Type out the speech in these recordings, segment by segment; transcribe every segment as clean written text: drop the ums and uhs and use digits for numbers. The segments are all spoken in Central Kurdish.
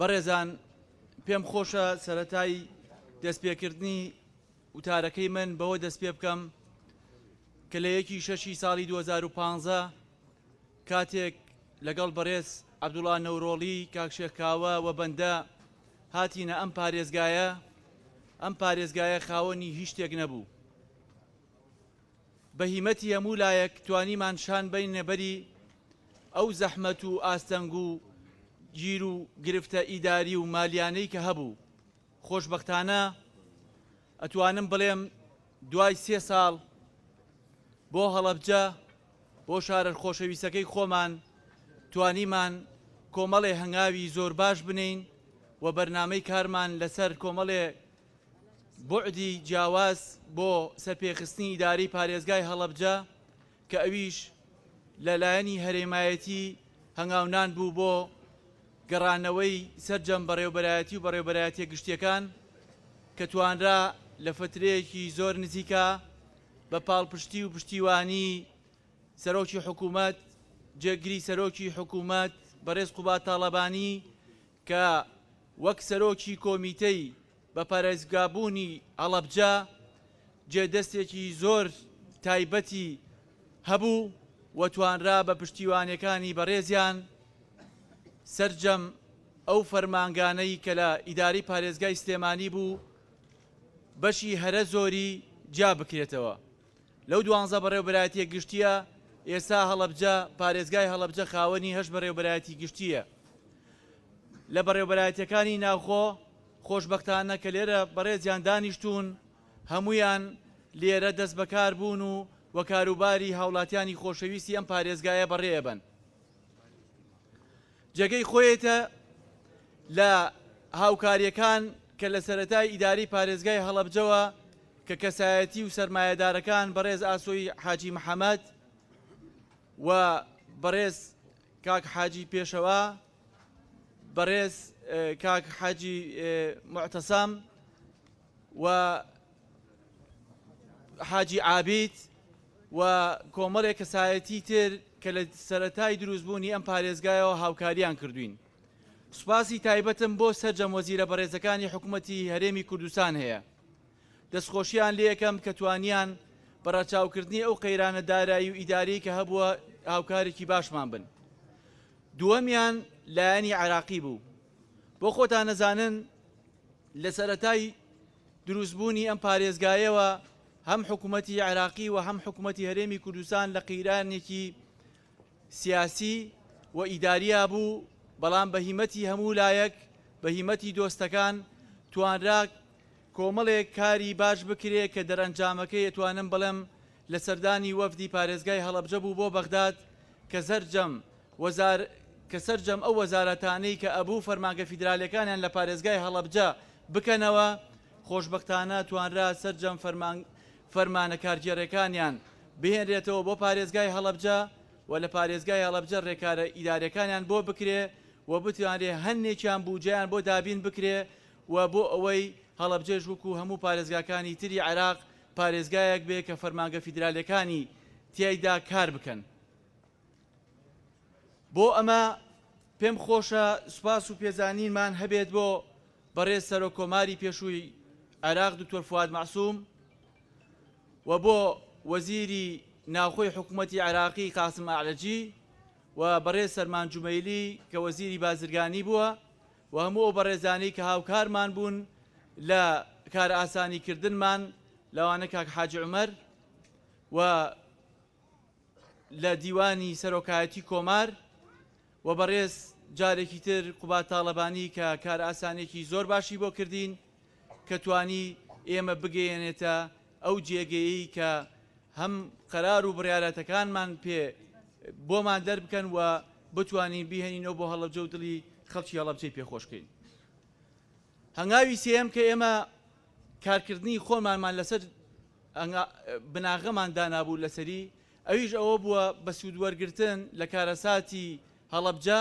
بەڕێزان پێم خۆشە سەرەتای دەستپێکردنی وتارەکەی من بەوە دەست پێ بکەم کە لە یەکی شەشی ساڵی 2015 کاتێک لەگەڵ بەڕێز عەبدوڵا نەورۆڵی، کاک شێخ کاوە و بەندە هاتینە ئەم پارێزگایە، ئەم پارێزگایە خاوەنی هیچ شتێک نەبوو. بە هیمەتی هەموو لایەک توانیمان شان بەینە بەری ئەو زەحمەت و ئاستەنگ و گیر و گرفتە ئیداری و مالیانەی کە هەبوو. خۆشبەختانە ئەتوانم بڵێم دوای سێ ساڵ بۆ هەڵەبجە، بۆ شارە خۆشەویستەکەی خۆمان توانیمان کۆمەڵێ هەنگاوی زۆر باش بنێین و بەرنامەی کارمان لەسەر کۆمەڵێ بوعدی جیاواز بۆ سەرپێخستنی ئیدارەی پارێزگای هەڵەبجە کە ئەویش لە لایەنی هەرێمایەتی هەنگاونان بوو بۆ گەڕانەوەی سەرجەم بەڕێوبەرایەتی و بەڕێوبەرایەتیە گشتیەکان کە توانرا لە فترەیەکی زۆر نزیکا بە پاڵپشتی و پشتیوانی سەرۆکی حکوومەت، جێگری سەرۆکی حکوومەت بەڕێز قوباد تاڵەبانی کە وەک سەرۆکی کۆمیتەی بە پارێزگابوونی هەڵەبجە جێ دەستێکی زۆر تایبەتی هەبوو و توانرا بە پشتیوانیەکانی بەڕێزیان سەرجەم ئەو فەرمانگانەی کە لە ئیدارەی پارێزگای سلێمانی بوو بەشی هەرە زۆری جیا بکرێتەوە لەو دوانزە بەڕێوبەرایەتیە گشتیە، ئێستا هەڵەبجە پارێزگای هەڵەبجە خاوەنی هەشت بەڕێوبەرایەتی گشتیە لە بەڕێوبەرایەتیەکانی ناوخۆ، خۆشبەختانە کە لێرە بەڕێزیان دانیشتوون هەموویان لێرە دەست بەکار بوون و و کاروباری هاوڵاتیانی خۆشەویستی ئەم پارێزگایە بەڕێئەبەن. جێگەی خۆیەتە لە هاوکاریەکان کە لە سەرەتای ئیدارەی پارێزگای هەڵەبجەوە کە کەسایەتی و سەرمایەدارەکان بەڕێز ئاسۆی حاجی محەمەد و بەڕێز کاک حاجی پێشەوا بەڕێز کاک حاجی موعتەسەم و حاجی عابید و کۆمەڵێک کەسایەتی تر کە لە سەرەتای دروستبوونی ئەم پارێزگایەوە هاوکاریان کردوین. سوپاسی تایبەتم بۆ سەرجەم وەزیرە بەڕێزەکانی حکومەتی هەرێمی کوردستان هەیە. دەستخۆشیان لێکەم کە توانیان بە ڕەچاوکردنی ئەو قەیرانە دارایی و ئیداریەی کە هەبووە هاوکارێکی باشمان بن. دووەمیان لایەنی عێراقی بوو. بۆ خۆتان ئەزانن لە سەرەتای دروستبوونی ئەم پارێزگایەوە هەم حکومەتی عێراقی و هەم حکومەتی هەرێمی کوردستان لە قەیرانێکی سیاسی و ئیداریا بوو، بەڵام بە هیمەتی هەموو لایەک، بە هیمەتی دۆستەکان توانرا کۆمەڵێک کاری باش بکرێ کە دەرئەنجامەکەی ئەتوانم بڵێم لە سەردانی وەفدی پارێزگای هەڵەبجە بوو بۆ بەغداد کە سەرجەم وەزار کە سەرجەم ئەو وەزارەتانەی کە ئەبوو فەرمانگە فیدرالەکانیان لە پارێزگای هەڵەبجە بکەنەوە خۆشبەختانە توانرا سەرجەم فەرمان فەرمانە کارگێڕیەکانیان بهێنرێتەوە بۆ پارێزگای هەڵەبجە و لە پارێزگای هەڵەبجە رێکارە ئیداریەکانیان بۆ بکرێ و بتوانرێ هەنێکیان بوجەیان بۆ دابین بکرێ و بۆ ئەوەی هەڵەبجەش وەکو هەموو پارێزگاکانی تری عێراق پارێزگایەک بێ کە فەرمانگە فیدرالەکانی تیایدا کار بکەن. بۆ ئەمە پێم خۆشە سوپاس و پێزانینمان هەبێت بۆ بەڕێز سەرۆک کۆماری پێشووی عێراق دکتۆر فواد مەعسوم و بۆ وەزیری ناوخۆی حکوومەتی عێراقی قاسم ئەعرەجی و بەڕێز سەلمان جومەیلی کە وەزیری بازرگانی بووە و هەموو ئەو بەڕێزانەی کە هاوکارمان بوون لە کارئاسانیکردنمان لەوانە کاک حاجی عومەر و لە دیوانی سەرۆکایەتی کۆمار و بەڕێز جارێکی تر قوباد تاڵەبانی کە کارئاسانیەکی زۆر باشی بۆ کردین کە توانی ئێمە بگەیەنێتە ئەو جێگەیەی کە هەم قەرار و بڕیاراتەکانمان پێ بۆمان دەربکەن و بتوانین بیهێنینەوە بۆ هەڵەبجە و دڵی خەڵکی هەڵەبجەی پێخۆش بکەین. هەنگاوی سێیەم کە ئێمە کارکردنی خۆمانمان لەسەر بناغەمان دانابوو لەسەری ئەویش ئەوە بووە بە سوود وەرگرتن لە کارەساتی هەڵەبجە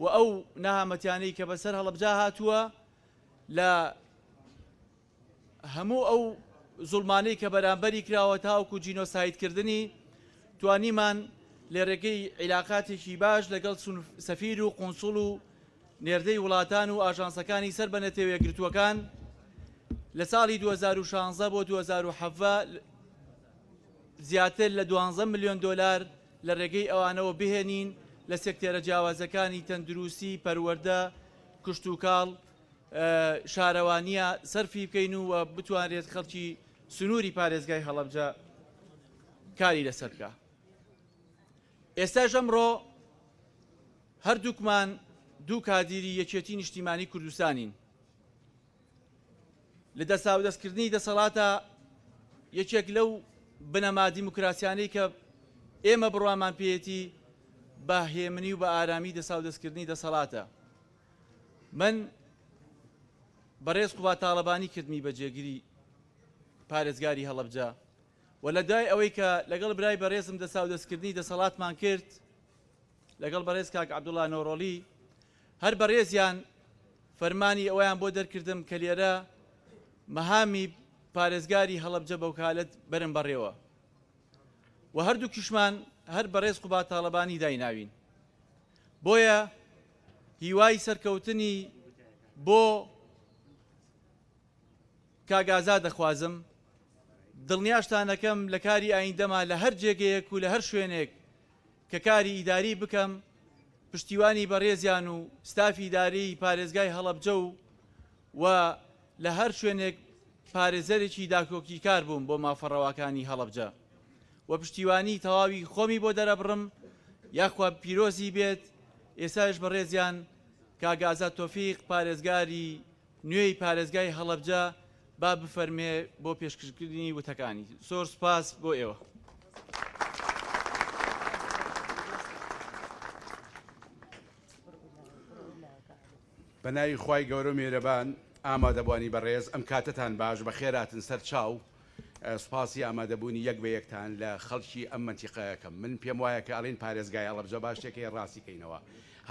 و ئەو نەهامەتیانەی کە بەسەر هەڵەبجە هاتووە لە هەموو ئەو زوڵمانەی کە بەرامبەری کراوە تاوەکو جینۆسایدکردنی، توانیمان لە رێگەی عیلاقاتێکی باش لەگەڵ سەفیر و قونسوڵ و نێردەی وڵاتان و ئاژانسەکانی سەر بە نەتەوەیەکگرتووەکان لە ساڵی 2016 بۆ 2017 زیاتر لە دوانزە ملیۆن دۆلار لە رێگەی ئەوانەوە بهێنین لە سێکتێرە جیاوازەکانی تەندروستی، پەروەردە، کشتوکاڵ، شارەوانییە سەرفی بکەین و بتوانرێت خەڵکی سنووری پارێزگای هەڵەبجە کاری لەسەر بکا. ئێستاش ئەمڕۆ هەردووکمان دوو کادیری یەکێتی نیشتیمانی کوردستانین. لە دەستاودەستکردنی دەسەڵاتە یەکێک لەو بنەما دیموکراسیانەی کە ئێمە بڕوامان پێیەتی بە هێمنی و بە ئارامی دەساودەستکردنی دەسەڵاتە. من بەڕێز قوباد تاڵەبانی کردمی بە جێگری پارێزگاری هەڵەبجە و لە دوای ئەوەی کە لەگەڵ برای بەڕێزم دەساودەستکردنی دەسەڵاتمان کرد لەگەڵ بەڕێز کاک عەبدوڵا نۆڕۆڵی هەر بەڕێزیان فەرمانی ئەوەیان بۆ دەرکردم کە لێرە مەهامی پارێزگاری هەڵەبجە بەوکالەت بەرم بەڕێوە و هەردووکیشمان هەر بەڕێز قوباد تاڵەبانی دایناوین بۆیە هیوای سەرکەوتنی بۆ کاک ئازاد دەخوازم، دڵنیاشتانەکەم لە کاری ئایندەما لە هەر جێگەیەک و لە هەر شوێنێک کە کاری ئیداری بکەم پشتیوانی بەڕێزیان و ستافی ئیدارەی پارێزگای هەڵەبجە و و لە هەر شوێنێک پارێزەرێکی داکۆکیکار بووم بۆ مافە ڕەواکانی هەڵەبجە و پشتیوانی تەواوی خۆمی بۆ دەرەبڕم یاخوا پیرۆزی بێت ئێستاش بەڕێزیان کاک ئازاد تۆفیق پارێزگاری نوێی پارێزگای هەڵەبجە با بفەرمێ بۆ پێشکشکردنی وتەکانی. زۆر سوپاس بۆ ئێوە. بە ناوی خوای گەورە و میهرەبان ئامادەبوانی بەڕێز ئەم کاتەتان باش بەخێرهاتن سەر چاو سوپاسی ئامادەبوونی یەک بە یەکتان لە خەڵکی ئەم مەنتیقەیەکەم من پێم وایە کە ئەڵێن پارێزگای هەڵەبجە با شتێک هەیە ڕاستی کەینەوە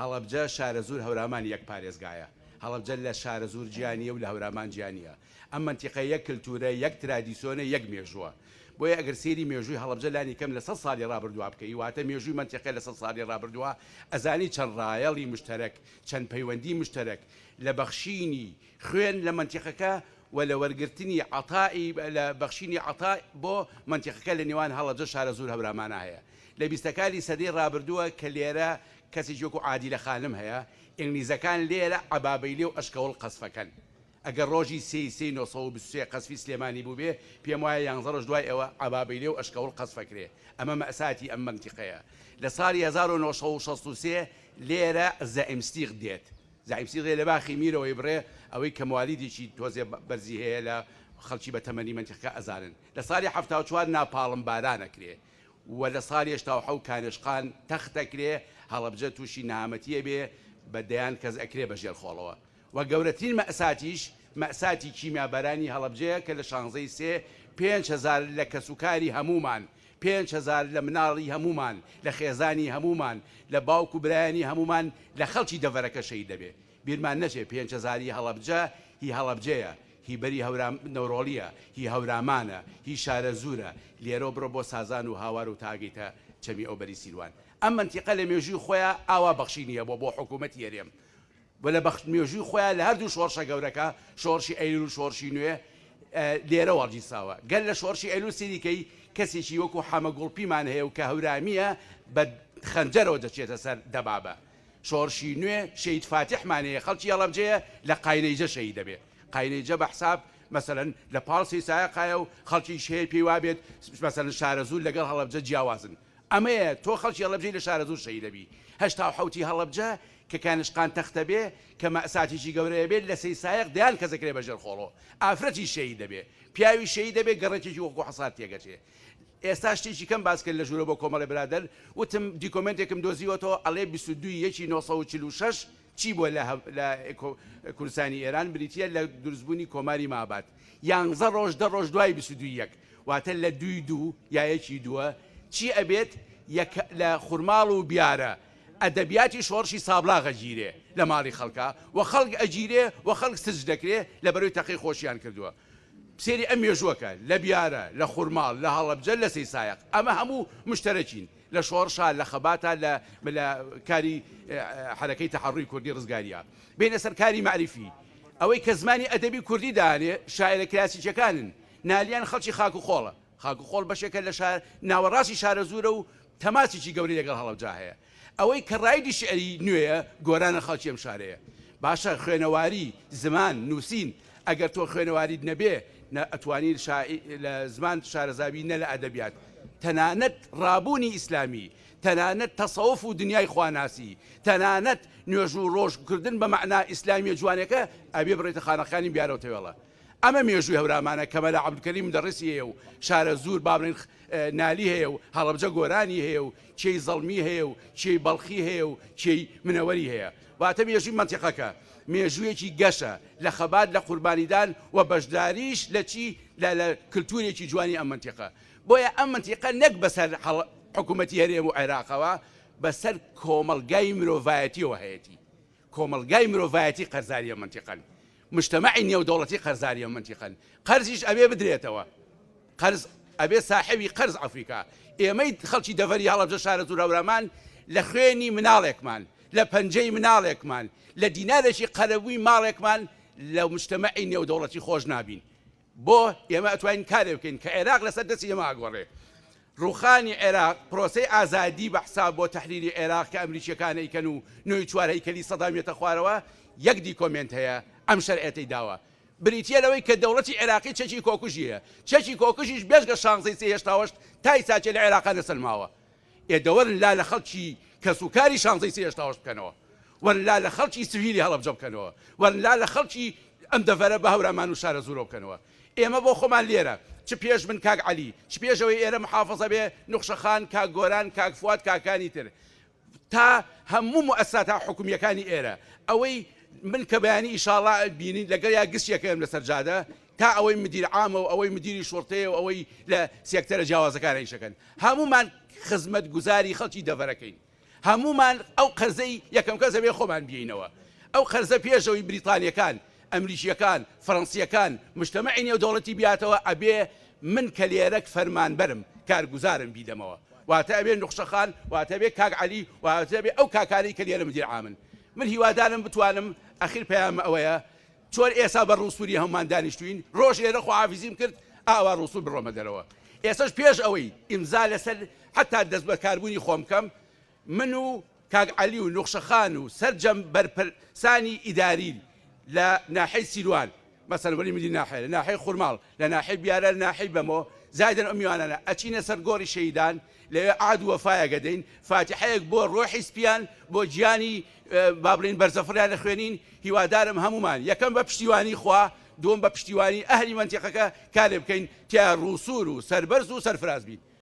هەڵەبجە شارەزوور هەورامان یەک پارێزگایە هەڵەبجە لە شارەزوور جیا نییە و لە هەورامان جیا نییە ئەم مەنتیقە یەک کلتورە یەک ترادیسۆنە یەک مێژووە بۆیە ئەگەر سەیری مێژووی هەڵەبجە لانی کەم لە سەد ساڵی ڕابردووا بکەی واتە مێژووی مەنتیقە لە سەد ساڵی ڕابردووا ئەزانی چەند ڕایەڵی مشتەرەک چەند پەیوەندی مشتەرەک لە بەخشینی خوێن لە مەنتیقەکە و لە وەرگرتنی عەتائی لە بەخشینی عەتا بۆ مەنتیقەکە لە نێوان هەڵەبجە شارەزوور هەورامانا هەیە لە بیستەکانی سەدەی ڕابردووە کە لێرە کەسێکی وەکوو عادیلە خانم هەیە ئینگلیزەکان لێرە عەبابەیلێ و ئەشکەوڵ قەسفەکەن ئەگەر ڕۆژی سێی سێی 923 قەسفی سلێمانی بووبێ پێم وایە یانزە ڕۆژ دوای ئەوە عەبابەیلێ و ئەشکەوڵ قەسفەکرێ ئەمە مەئساتی ئەم مەنتیقەیە لە ساڵی 1963 لێرە زەئیمستیغ دێت زەعیمستیغ دێ لە باخی میرەوەی بڕێ ئەوەی کە موالیدێکی تۆزێ بەرزی هەیە لە خەڵکی بە تەمەنی مەنتیقەکە ئەزانن لە ساڵی 74 ناپاڵم باران ئەکرێ و لە ساڵی 87 کانێشقان تەخت ئەکرێ هەڵەبجە تووشی نەهامەتی ئەبێ بە دەیان کەس ئەکرێ بە ژێر خۆڵەوە و گەورەترین مەئساتیش مەئساتی کیمیابارانی هەڵەبجەیە کە لە شانزەی سێ 5000 لە کەسوکاری هەموومان 5000 لە مناڵی هەموومان، لە خێزانی هەموومان، لە باوک و برایانی هەموومان، لە خەڵکی دەڤەرەکە شەهید دەبێ. بیرمان نەچێ 5000 ی هەڵەبجە هی هەڵەبجەیە، هی بەری هەورام نەورۆڵییە، هی هەورامانە، هی شارەزوورە، لێرەوە بڕۆ بۆ سازان و هاوار و تا ئەگەیتە چەمی ئەوبەری سیروان. ئەم مەنتیقە لە مێژووی خۆیا ئاوا بەخشینی هەبووە بۆ حکوومەتی هەرێم. و لە بەخت مێژووی خۆیان لە هەردوو شۆڕشە گەورەکە، شۆڕشی ئەیلول و شۆڕشی نوێ، لێرە وەڵگیرساوە. گەر لە شۆڕشی ئەیلول سەیری کەی، کەسێکی وەکوو حەمە گوڵپیمان هەیە و کە هەورامییە بە خەنجەرەوە دەچێتە سەر دەبابە. شۆڕشی نوێ، شەهید فاتیحمان هەیە، خەڵکی هەڵەبجەیە، لە قاینەیجە شەهید دەبێ. قاینەیجە بە حساب مەسەلەن لە پاڵ سەیسایەقایە و خەڵکیش هەیە پێی وابێت مەسەلەن شارەزوور لەگەڵ هەڵەبجە جیاوازن. ئەمەیە تۆ خەڵکی هەڵەبجەی لە شارەزوور شەهید ئەبی 87 ی هەڵەبجە کە کانشقان تەختە بێ کە مەئساتێکی گەورەیە بێت لە سەیسایەق دەیان کەس ئەکرێ بە ژێر خۆڵۆ ئافرەتیش شەهید دەبێ پیاویش شەهید دەبێ گەڕەکێکی وەکو حەسار تێگەچێ ئێستا شتێکی کەم باس کرد لە ژوورە بۆ کۆمەڵێ برادەر وتم دیکۆمێنتێکم دۆزیوەتەوە ئەڵێ 22 یەکی 946 چی بووە لە لە کوردستانی ئێران بریتییە لە دروستبوونی کۆماری ماباد یانزە ڕۆژ دە ڕۆژ دوای 22 یەک واتە لە دووی دوو یا یەکی دووە چی ئەبێت یەک لە خورماڵ و بیارە ئەدەبیاتی شۆڕشی سابڵاغ ئەگیرێ لە ماڵی خەڵکا و خەڵک ئەگیرێ و خەڵک سج دەکرێ لە بەرەی تەقەی خۆشیان کردووە سەیری ئەم مێژووەکە لە بیارە لە خورماڵ لە هەڵەبجە لە سەیسایەق ئەمە هەموو مشتەرەکین. لە شۆڕشا، لە خەباتا، لە لە کاری حەرەکەی تەحەڕوری کوردی ڕزگارییا. بێینە سەر کاری مەعریفی. ئەوەی کە زمانی ئەدەبی کوردی دانێ شاعیرە کلاسیکیەکانن. نالیان خەڵکی خاک و خۆڵە. خاک و خۆڵ بەشێکە لە شار ناوەڕاستی شارەزوورە و تەماسێکی گەورەی لەگەڵ هەڵەبجە هەیە. ئەوەی کە ڕایدی شیعری نوێیە گۆرانە خەڵکی ئەم شارەیە. باشە خوێنەواری، زمان، نووسین، ئەگەر تۆ خوێنەواریت نەبێ نە ئەتوانی لە زمان شارەزابی نە لە ئەدەبیات. تەنانەت ڕابوونی ئیسلامی، تەنانەت تەسەوف و دنیای خواناسی، تەنانەت نوێژ و ڕۆژ کردن بە مەعنا ئیسلامیە جوانەکە ئەبێ بڕێتە خانەقانی بیارەو تەوێڵە. ئەمە مێژووی هەورامانە کە مەلا عەبدولکەریم مودەڕیسی هەیە و شارەزوور با بڵێین نالی هەیە و هەڵەبجە گۆرانی هەیە و کێی زەڵمی هەیە و کێی بەڵخی هەیە و کێی منەوەری هەیە. واتە مێژووی مەنتیقەکە مێژوویەکی گەشە لە خەبات لە قوربانیدان و بەشداریش لە چی لە لە کلتورێکی جوانی ئەم مەنتیقە. بۆیە ئەم مەنتیقە نەک بەسەر حکوومەتی هەرێم و عێراقەوە بەسەر کۆمەڵگای مرۆڤایەتیەوە هەیەتی. کۆمەڵگای مرۆڤایەتی قەرزاری ئەم مەنتیقەن. مجتەمەعی نێودەوڵەتی قەرزاری ئەم مەنتیقەن. قەرزیش ئەبێ بدرێتەوە. قەرز ئەبێ ساحێبی قەرز عەفوی کا. ئێمەی خەڵکی دەڤەری هەڵەبجە شارەزوور هەورامان لە خوێنی مناڵێکمان، لە پەنجەی مناڵێکمان، لە دینارێکی قەرەبووی ماڵێکمان لە مجتەمەعی نێودەوڵەتی خۆش نابین. بۆ ئێمە ئەتوانین کارێ بکەین کە عێراق لەسەر دەستی ئێمە ئەگۆڕێ. ڕووخانی عێراق، پرۆسەی ئازادی بە حساب بۆ تەحریری عێراق کە ئەمریکییەکان ئەیکەن و نۆی چوار هەیکەلی سەدام یەتە خوارەوە، یەک دیکۆمێنت هەیە ئەم شەرعیەتەی داوە بریتییە لەوەی کە دەوڵەتی عێراقی چەکی کۆکوژی هەیە، چەکی کۆکوژیش بێجگە شانزەی سێ هێشتاوەشت تا ئیساکێ لە عێراقا نەسەلماوە. ئێ دەوەرن لا لە خەڵکی کەسوکاری شانزەی سێ هێشتاوەشت بکەنەوە، وەرن لا لە خەڵکی سڤیلی هەڵەبجە بکەنەوە، وەرن لا لە خەڵکی ئەم دەڤەرە بە هەورامان و شارەزوورەوە بکەنەوە. ئێمە بۆ خۆمان لێرە، چ پێش من کاک عەلی، چ پێش ئەوەی ئێرە محافزە بێ نوخشە خان، کاک گۆران، کاک فواد، کاکانی تر، تا هەموو موئەسساتە حکومییەکانی ئێرە، ئەوەی من کە بەیانی ئیشاڵا بینین لەگەڵیا گسیەکەم لەسەر جادە، تا ئەوەی مدیر عامە و ئەوەی مدیری شوڕتەیە و ئەوەی لە سێکتەرە جیاوازەکان ئیشەکەن، هەموومان خزمەتگوزاری خەڵکی دەڤەرەکەین. هەموومان ئەو قەرزەی یەکەم کەس ئەبێ خۆمان بیەینەوە. ئەو قەرزە پێش ئەوەی بریتانیەکان، ئەمریکیەکان، فەرەنسیەکان، مجتەمەعی نێودەوڵەتی بیاتەوە ئەبێ من کە لێرەک فەرمانبەرم، کارگوزارم بیدەمەوە. واتە ئەبێ نوخشە خان، واتە ئەبێ کاک عەلی، واتە ئەبێ ئەو کاکانەی کە لێرە مدیر عامن. من هیوادارم بتوانم ئەخیر پەیامم ئەوەیە چۆن ئێسا بە ڕووسووری هەموومان دانیشتووین، ڕۆژ لێرە خواحافیزیم کرد ئاوا ڕووسوور بڕۆمە دەرەوە. ئێسەش پێش ئەوەی ئیمزا لەسەر حەتا دەستبەکاربوونی خۆم بکەم، من و کاک عەلی و نوخشە خان و سەرجەم بەرپرسانی ئیداری لە ناحیەی سیروان، مەسەلەن وەلی مدیر ناحیە، لە ناحیەی خورماڵ، لە ناحیەی بیارە، لە ناحیەی بەمۆ، زایدەن ئەو میوانانە، ئەچینە سەر گۆڕی شەهیدان، لەوێ عەهد و وەفایەک ئەدەین، فاتیحەیەک بۆ ڕۆحی سپیان، بۆ گیانی با بڵێین بەرزەفڕیان ئەخوێنین، هیوادارم هەموومان یەکەم بە پشتیوانی خوا، دووەم بە پشتیوانی ئەهلی مەنتیقەکە کارێ بکەین تیا ڕووسوور و سەربەرز و سەرفراز بین.